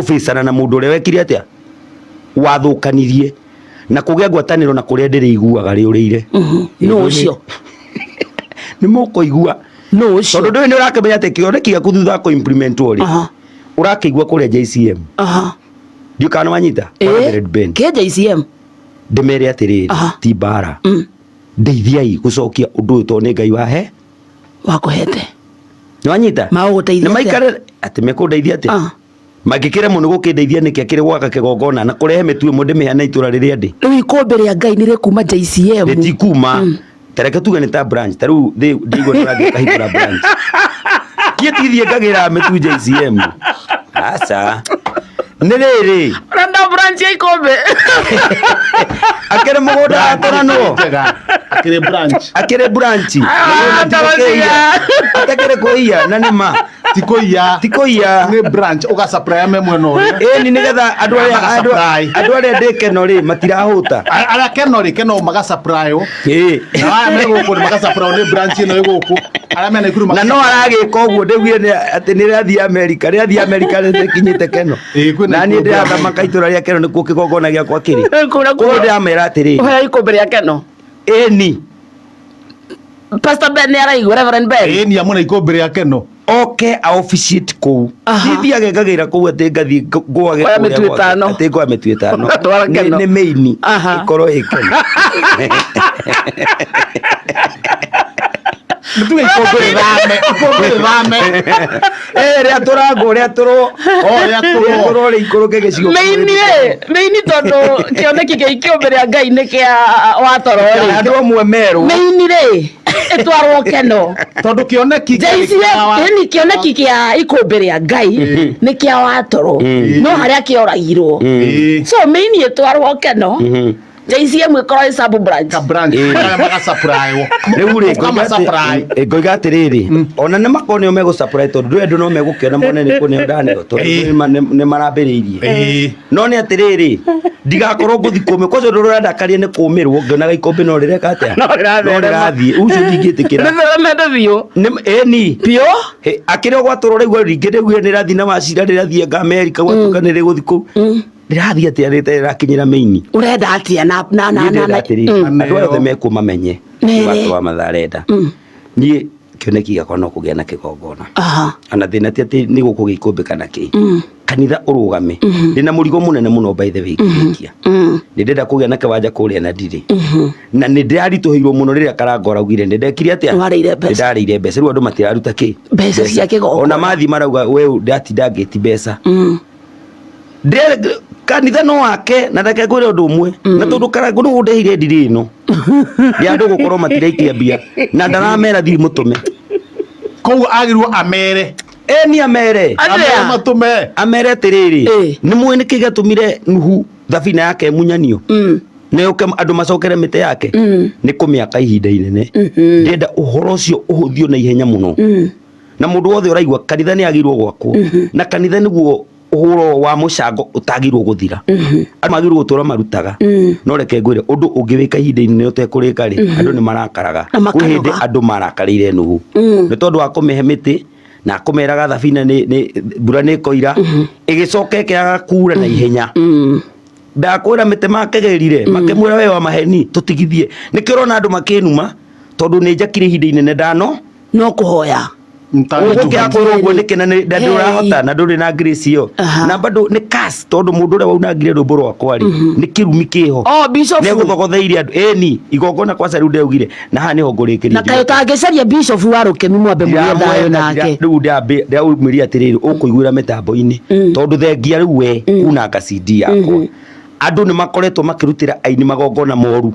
Gũbĩcana na mũndũ ũrĩa wekire atĩa, wathũkanirie na kũgĩa ngwatanĩro na kũrĩa ndĩrĩiguaga rĩũrĩire. Nũ ũcio? Nĩ mũkũigua. Nũ ũcio? Tondũ ndũĩ, nĩ ũrakĩmenya atĩ kĩoneki gĩaku thutha wa kũ-implement rĩ, ũrakĩigua kũrĩa JCM. Ndiũ kana wanyita. Kwa Reverend Ben. Kĩ JCM? Ndĩmere atĩrĩrĩ, ti mbara, ndeithiai gũcokia ũndũ ũyũ tondũ nĩ Ngai wahe. Wakũhete. Nĩ wanyita? Magũgũteithia nĩ atĩa? maikare atĩ mekũndeithia atĩa? Mangĩkĩremwo nĩ gũkĩndeithia nĩkĩ akĩrĩ gwaka kĩgongona na kũrehe mĩtu ĩmwe ndĩmĩheane itũra rĩrĩa ndĩ? Rĩu ikũmbĩ rĩa Ngai nĩ rĩkuma JCM? Rĩtikuma. Tareke tuge nĩ ta branch, ta rĩu ndĩigua nĩ ũrathiĩ ũkahingũra branch. Niĩ tithiĩ ngagĩra mĩtu JCM, aca. Nĩ rĩrĩ. Ũrenda branch ya ikũmbĩ? Akĩrĩ mũgũnda watũranwo. Njega. Akĩrĩ branch. Akĩrĩ branch. Ah, tabacia. Atakĩrĩ kũiya na nĩ ma. Ti kũiya. Ti kũiya. Nĩ branch ũgasupply me mwena ũrĩa. Ĩni, nĩgetha andũ arĩa Magasupply. Andũ arĩa ndĩ keno rĩ matirahũta. Arĩa keno rĩ, keno magasupply. Na aya me gũkũ nĩ magasupply nĩ branch ĩno ĩ gũkũ. Arĩa me Naikuru. Na no aragĩka ũguo, ndĩguire atĩ nĩ rĩathiĩ Amerika, rĩathiĩ Amerika rĩkinyĩte keno. Ĩĩ, kwĩna Na niĩ ikũmbĩ. ndĩrathamaka itũra rĩa keno, nĩkuo kĩgongona gĩakwa kĩrĩ. Kũrĩa Koguo ndĩramera atĩrĩrĩ. Ũheo ikũmbĩ rĩa keno. Ĩni. Pastor Ben nĩ araigua, Reverend Ben. Ĩĩ, ni amwe na ikũmbĩ rĩa keno. Oke a officiate kũu. Thiage ngagĩra kũu atĩ ngathiĩ ngũage Oya kũrĩa mĩtu gwake, ĩtano. atĩ ngoya mĩtu ĩtano. Twara keno. Nĩ mĩini ĩkorwo ĩ keno. Nĩtuge ikũmbĩ rĩthame, ikũmbĩ rĩthame. Eh, rĩatũrangwo, rĩatũrwo. O, rĩatũrwo. Rĩatũrwo rĩikũrũke gĩcigo. Mĩini rĩ, mĩini, tondũ kĩoneki kĩa ikũmbĩ rĩa Ngai nĩ kĩa watoro rĩ. Andũ amwe merwo. Mĩini rĩ, ĩtwarwo keno. Tondũ kĩoneki JCM ĩni, kĩoneki kĩa ikũmbĩ rĩa Ngai nĩ kĩa watoro, no harĩa kĩoragirwo. So mĩini ĩtwarwo keno, JCM ĩkorwo ĩ sub branch. Ka branch. Arĩa magasupply. Rĩu rĩ, Ũkamasupply. Ngoiga atĩrĩrĩ, ona nĩ makorwo nĩo megũsupply, tondũ ndũĩ andũ no megũkĩona mone nĩ kũneo ndaneo, tondũ nĩ marambĩrĩirie. No nĩ atĩrĩrĩ, ndigakorwo ngũthi kũmĩ kwacio ũndũ ũrandakaria nĩ kũmĩrwo ngĩonaga ikũmbĩ no rĩreka atĩa? No rĩratherema. No rĩrathiĩ ũcio ndingĩtĩkĩra. Rĩtheremete biũ. Ĩni. Biũ. Akĩrĩ ogwatũrwo rĩu rĩngĩ rĩu nĩ rĩrathiĩ na wacira, rĩrathiĩ nga Amerika, gwatuĩka nĩ rĩgũthiĩ kũu, rĩrathiĩ atĩa rĩrakinyĩra mĩini? Ũrenda atĩa na na na Niĩ na ndĩrenda na atĩrĩrĩ, andũ aya othe mekuo mamenye. Mere. Watũ wa mathaa arenda, niĩ kĩoneki gĩakwa no kũgĩa na kĩgongona. Ona thĩna ti atĩ nĩ gũkũ gĩikũmbĩ kana kĩ kanitha ũrũgame. Ndĩna mũrigo mũnene mũno, by the way, ngĩrĩkia. Nĩ ndĩrenda kũgĩa na kĩwanja kũrĩa na ndirĩ, na nĩ ndĩraritũhĩirwo mũno rĩrĩa Karango araugire nĩ ndekire atĩa. Nĩwarĩire mbeca. Nĩ ndarĩire mbeca. Rĩu andũ matiraruta kĩ? Mbeca cia kĩgongona. Ona mathiĩ marauga we ndatinda ngĩti mbeca. Kanitha no wake, na reke ngwĩre ũndũ ũmwe, na tondũ Karango nĩ ũndehire ndiri ĩno ya andũ gũkorwo matiraikia mbia na ndaramera thiĩ mũtũme. Koguo agĩrĩirwo amere. Ĩni, amere. Andrea. Amere matũme. Amere atĩrĩrĩ, nĩ mũĩ nĩkĩ gĩatũmire Nuhu thabina yake ĩmunyanio na yũke andũ macokere mĩtĩ yake? Nĩ kũmĩaka ihinda inene. Ndĩrenda ũhoro ũcio ũhũthio na ihenya mũno, na mũndũ wothe ũraigua kanitha nĩ agĩrĩirwo gwakwo, na kanitha nĩguo ũhoro wa mũcango ũtagĩrĩirwo gũthira. Andũ magĩrĩirwo gũtũra marutaga. No reke ngwĩre ũndũ ũngĩwĩka ihinda inene ũtekũrĩka rĩ, andũ nĩ marakaraga. Na Kwĩ makanoga. hĩndĩ andũ marakarĩire Nuhu nĩ tondũ wa kũmĩhe mĩtĩ na kũmeraga thabina nĩ mbura nĩ ĩkoira, ĩgĩcoka ĩkĩaga kura na ihenya. Ndakwĩra mĩtĩ makĩgĩrire, makĩmwĩra we wa maheni tũtigithie. Nĩkĩo ũrona andũ makĩnuma, tondũ nĩ njakire ihinda inene ndano. No kũhoya. Ũgũkĩaga kwĩrwo ũguo nĩkĩ na ndũrahota na ndũrĩ na grace ĩyo? Na bado nĩ curse, tondũ mũndũ ũrĩa waunangire rwĩmbo rwakwa rĩ, nĩ kĩrumi kĩho. Oh, Bishop. Nĩ egũthogotheirie andũ ĩni igongona kwaca. Rĩu ndeugire na haha nĩho ngũrĩkĩria. Na kaĩ ũtangĩcaria bishop wa rũkemi mwambe mũgĩe thayũ nake? Rĩu ndĩraumĩria atĩrĩrĩ, ũkũiguĩra mĩtambo-inĩ, tondũ thengia rĩu we unanga CD yakwa, andũ nĩ makoretwo makĩrutĩra aini magongona moru.